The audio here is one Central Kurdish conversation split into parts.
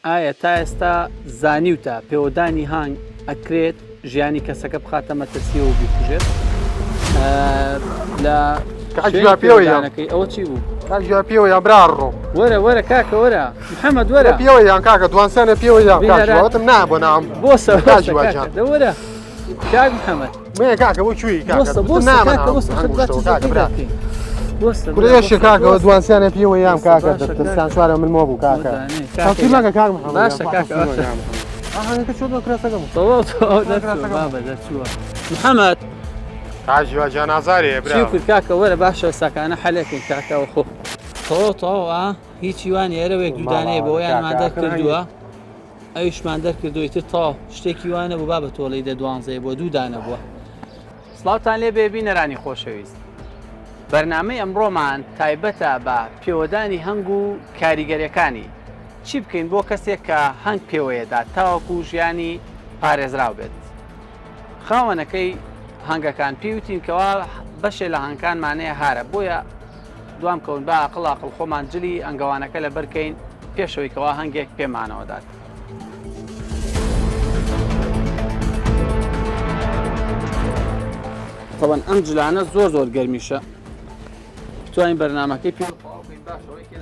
ئایا تا ئێستا زانیوتە پێوەدانی هانگ ئەکرێت ژیانی کەسەکە بخاتە مەترسیەوە و بیکوژێت؟ لە پێوەدانەکەی ئەوە چی بوو؟ پێوە یان براڕۆ وەرە وەرە کاکە وەرە محەممەد وەرە پێوە یان کاکە دوانسانە پێوە یان کاکەوتم نا بۆ نام بۆ سەوەرە کاک محەممەد مێ کاکە بۆ کوێی کاکە بۆ کاکە بۆ کاکە برا کورە یەشێ کاکە دوانسیانە پێوە یام کاکە دەستان چوارە من مۆ بوو کاکە چی ماکە کاک محەممەد باشە کاکە ئاهەنگەکە چۆن بۆ کراسەکەم تەواو تەواو دەرچووە بابە دەرچووە محەممەد کاک جوان ئازارێ برا چی کرد کاکە وەرە باشە ساکانە حەلێکین کاکە خۆ تەواو تەواو ئا هیچی وان ئێرەوێک دوودانەیە بۆ یانمان دەرکردووە ئەویشمان دەرکردووە ئیتر تەواو شتێکی وا نەبوو بابە تۆڵەی دە دوانزەیە بووە دوو دانە بووە. سڵاوتان لێ بێ بینەرانی خۆشەویست بەرنامەی ئەمڕۆمان تایبەتە بە پێوەدانی هەنگ و کاریگەریەکانی چی بکەین بۆ کەسێک کە هەنگ پێوەیەدات تاوەکو ژیانی پارێزراو بێت خاوەنەکەی هەنگەکان پێی وتین کەوا بەشێ لە هەنگکانمانەیە هارە بۆیە دوام کەون با ئاقڵ ئاقڵ خۆمان جلی ئەنگەوانەکە لەبەر کەین پێشەوەی کەوا هەنگێک پێمانەوە دات. تەبەن ئەم جلانە زۆر زۆر گەرمیشە بتوانین بەرنمەکەی پێ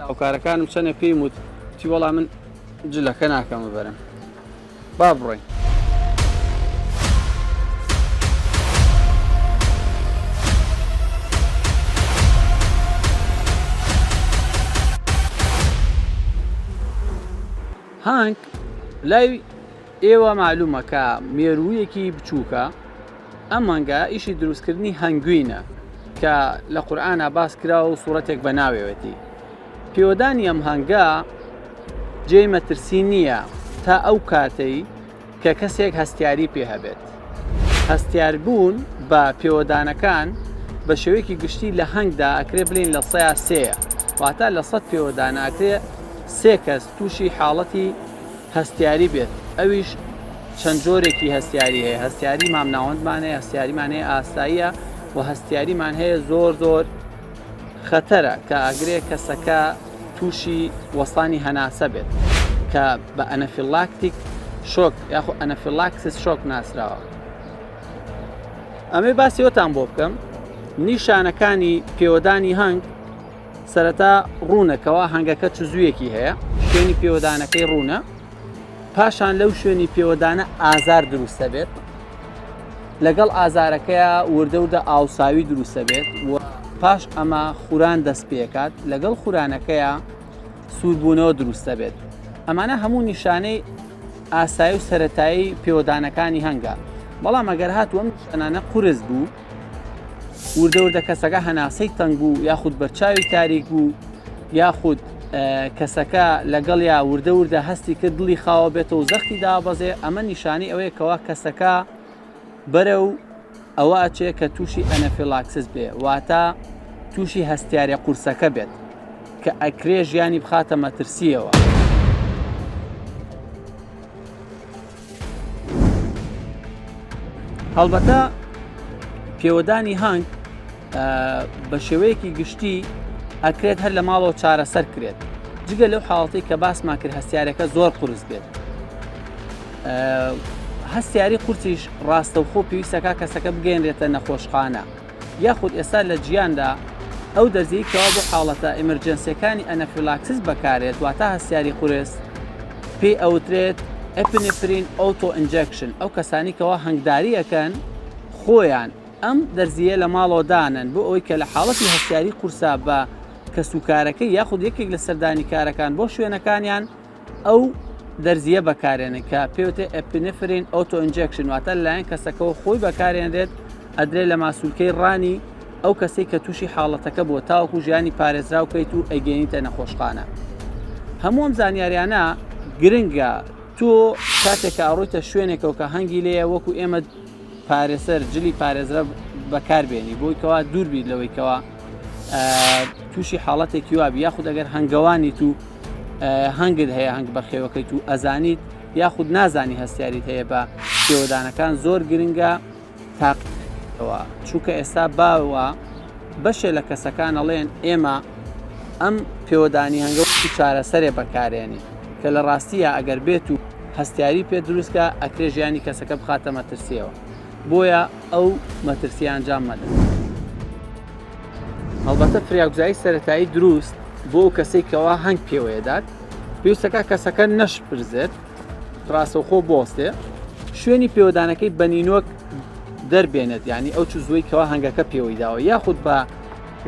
هاوکارەکانم چەنێ پێیم وت چی وەڵا من جلەکە ناکەمە بەرم با بڕۆین. هانک لای ئێوە معلومە کە مێروویەکی بچووکە ئەم مانگە ئیشی دروستکردنی هەنگوینە کە لە قورآە باس کراوە و سوورەتێک بە ناوێوەتی پێوەدانی ئەم هەنگە جێی مەترسی نییە تا ئەو کاتەی کە کەسێک هەستیاری پێ هەبێت. هەستیاربوون بە پێوەدانەکان بە شێوەیەکی گشتی لە هەنگدا ئەکرێ بلین لە سەیا سێیە واتە لە سەد پێوەدانە ئەکرێ سێ کەس تووشی حاڵەتی هەستیاری بێت ئەویش چەند جۆرێکی هەستیاری هەیە هەستیاری مامناوەندمان هەیە هەستیاریمان هەیە ئاساییە و هەستیاریمان هەیە زۆر زۆر خەتەرە کە ئەگرێ کەسەکە تووشی وەستانی هەناسە بێت کە بە anaphylactic shock یاخۆ anaphylaxis shock ناسراوە. ئەمەی باسی ئەوتان بۆ بکەم نیشانەکانی پێوەدانی هەنگ سەرەتا ڕوونەکەەوە هەنگەکە چزویەکی هەیە شوێنی پێوەدانەکەی ڕوونە پاشان لەو شوێنی پێوەدانە ئازار دروستە بێت لەگەڵ ئازارەکەیا وردە وردە ئاوساوی دروستە بێت و پاش ئەمە خوران دەست پێکات لەگەڵ خورانەکەیا سووربوونەوە دروستە بێت ئەمانە هەموو نیشانەی ئاسایی و سەتایی پێوەدانەکانی هەنگە بەڵام ئەگەر هاتوو ئەم نیشانانە قورس بوو وردە وردە کەسەکە هەناسەی تەنگ بوو یاخود بەرچاوی تاریک بوو یاخود کەسەکە لەگەڵیا وردە وردە هەستی کرد دڵی خاوە بێتەوە و زەختی دابەزێ ئەمە نیشانەی ئەوەیە کەوا کەسەکە بەرەو ئەوە ئەچێ کە تووشی anaphylaxis بێ واتە تووشی هەستیارە قورسەکە بێت کە ئەکرێ ژیانی بخاتە مەترسیەوە. هەڵبەتە پێوەدانی هەنگ بە شێوەیەکی گشتی ئەکرێت هەر لە ماڵەوە چارەسەر کرێت جگە لەو حاڵەتی کە باسمان کرد هەستیارەکە زۆر قورس بێت هەستیاری قورسیش ڕاستەوخۆ پێویستەکە کەسەکە بگەێنرێتە نەخۆشخانە یاخود ئێستا لە جیاندا ئەو دەرزیەی کەوا بۆ حاڵەتە emergency ەکانی anaphylaxis بەکارێت واتە هەستیاری قورس پێی ئەوترێت epinephrine auto injection ئەو کەسانی کەوا هەنگداری ئەکەن خۆیان ئەم دەرزیە لە ماڵەوە دانەن بۆ ئەوەی کە لە حاڵەتی هەستیاری قورسا بە کەسوکارەکەی یاخود یەکێک لە سەردانیکارەکان بۆ شوێنەکانیان ئەو دەرزیە بەکارێنن کە پێوتێ epinephrine auto injection واتە لەلایەن کەسەکەەوە خۆی بەکارێنرێت ئەدرێ لە ماسولکەی ڕانی ئەو کەسەی کە تووشی حاڵەتەکە بووە تاوەکو ژیانی پارێزراو کەیت و ئەیگەێنیتە نەخۆشخانە هەموو ئەم زانیاریانە گرنگە تۆ کاتێک کە ئەڕۆیتە شوێنێکەوە کە هەنگی لێیە وەکو ئێمە پارێزەر جلی پارێزرە بەکاربێنی بۆی کەوا دوور بیت لەوەی کەوا تووشی حاڵەتێکی وابی یاخود ئەگەر هەنگەوانیت و هەنگت هەیە هەنگ بەخێوەکەیت و ئەزانیت یاخود نازانی هەستیاریت هەیە بە پێوەدانەکان زۆر گرنگە تاقیەوە چونکە ئێستا باوە بەشێ لە کەسەکان ئەڵێن ئێمە ئەم پێوەدانی هەنگە چارەسەرێ بەکارێنی. کە لە ڕاستییا ئەگەر بێت و هەستیاری پێ دروست کا ئەکرێ ژیانی کەسەکە بخاتە مەترسیەوە بۆیە ئەو مەترسیە ئەنجام مەدە. هەڵبەتە فریاگوزاری سەرەتایی دروست بۆ ئەو کەسەی کەوا هەنگ پێوەیەدات پێویستەکە کەسەکە نەشپرزێت ڕاستەوخۆ بۆستێ شوێنی پێوەدانەکەی بە نینۆک دەربێنێت یعنی ئەو چزوەی کەوا هەنگەکە پێوەی داوە یاخود بە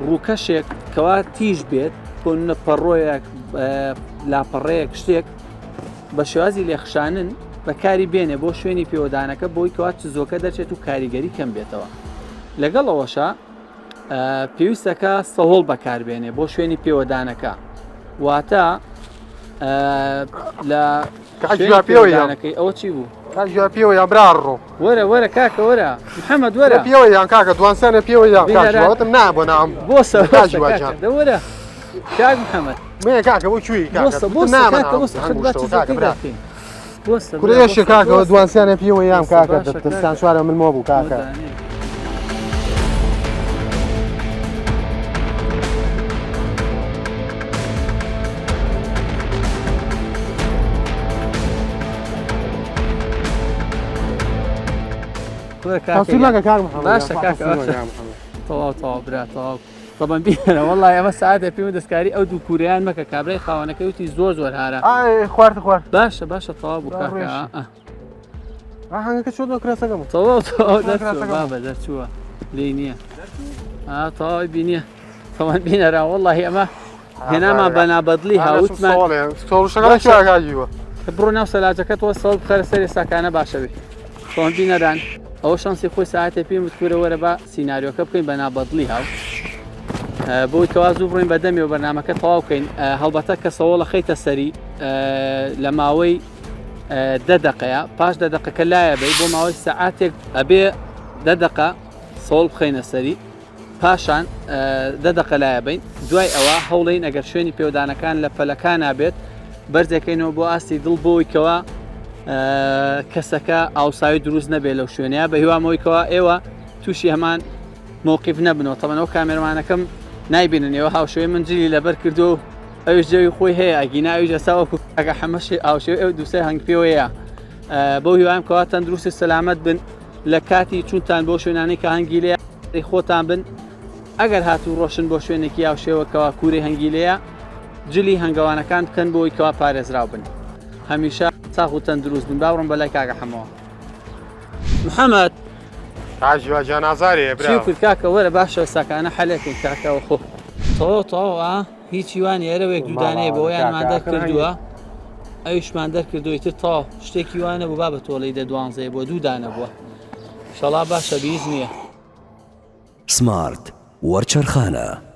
ڕووکەشێک کەوا تیژ بێت بۆ نمونە پەڕۆیەک لاپەڕەیەک شتێک بە شێوازی لێخشانن بەکاری بێنێ بۆ شوێنی پێوەدانەکە بۆی کەوا چزۆکە دەچێت و کاریگەری کەم بێتەوە لەگەڵ ئەوەشە پێویستەکە سەهۆڵ بەکاربێنێ بۆ شوێنی پێوەدانەکە واتە لە پێوەدانەکەی ئەوە چی بوو پێوە یان براڕۆ وەرە وەرە کاکە وەرە محەممەد وەرە پێوە یان کاکە دوانسانە پێوە یان کاکەوتم نا بۆ نام بۆ سەوەرە کاک محەممەد مێ کاکە بۆ کوێی کاکە بۆ کاکە برا کورە یەشێ کاکە دوانسیانە پێوە یان کاکە دەستان چوارە من مۆ بوو کاکە. باشە کاکە تەواو تەواو برا تەواو طبعا بینەرە وەڵی ئەمە ساعتە پێم دەستکاری ئەو دوو کوریان مەکە کابرای خاوەنەکەی وتی زۆر زۆر هارە خوارد خوارد باشە باشە تەواو بوو کاکە هەنگەکە چۆن کراسەکەم تەواو تەواو دەرچووە بابە دەرچووە لێی نییە تەواوی بینیە تەوان بینەرە وەڵی ئەمە هێنامان بە نابەدڵی هاوتمان بڕۆ ناو سەلاجەکە تۆ سەڵ بخەرە سەری ساکانە باشەوێ تۆن بینەران ئەوە شانسی خۆی ساعتێ پێم وت کورە وەرە بە سیناریۆکە بکەین بە نابەدڵی هاو بۆی کەوا زوو بڕۆین بە دەمی و بەرنمەکە تەواو بکەین هەڵبەتە کە سەوڵە خەیتە سەری لە ماوەی دە دقەیە پاش دە دقەکە لایە بی بۆ ماوەی سەعاتێک ئەبێ دە دقە سەوڵ بخەینە سەری پاشان دە دەقە لایە بین دوای ئەوە هەوڵین ئەگەر شوێنی پێودانەکان لە پەلەکانا بێت بەرزەکەینەوە بۆ ئاستی دڵ بۆی کەوا کەسەکە ئاوساوی دروست نەبێت لەو شوێنەیە بە هیوامەوەی کەوا ئێوە تووشی هەمان مۆقیف نەبنەوە تەمەنەوە کامێرمانەکەم نایبینن ئێوە هاوشێوەی من جلی لەبەر کردو و ئەویش جەوی خۆی هەیە ئەگینا ئەویش ئەسا وەکو ئەگە حەمەشی هاوشێوەی ئەو دووسێ هەنگ پێوەیە بەو هیوایم کەوا تەندروست و سەلامەت بن لە کاتی چونتان بۆ شوێنانەی کە هەنگی لێیە خۆتان بن ئەگەر هاتوو ڕۆشن بۆ شوێنێکی هاوشێوە کەوا کوورەی هەنگی لێیە جلی هەنگەوانەکان بکەن بۆی کەوا پارێزراو بن هەمیشە ساغ و تەندروست بن با بڕۆم بەلای کاکە حەمەوە محەممەد حاجی وا گیان ئازارێ برا چی کرد کاکە وەرە باشە ساکانە حەلێکن کاکە خۆ تەواو تەواو ئا هیچی وان ئێرە وێک دوودانەیە بۆ یانمان دەرکردووە ئەویشمان دەرکردووە ئیتر تەواو شتێکی وانە بوو با بە تۆڵەی دە دوانزەیە بۆ دوو دانە بووە شەڵا باشە بیز نییە. سمارت وەرچەرخانە.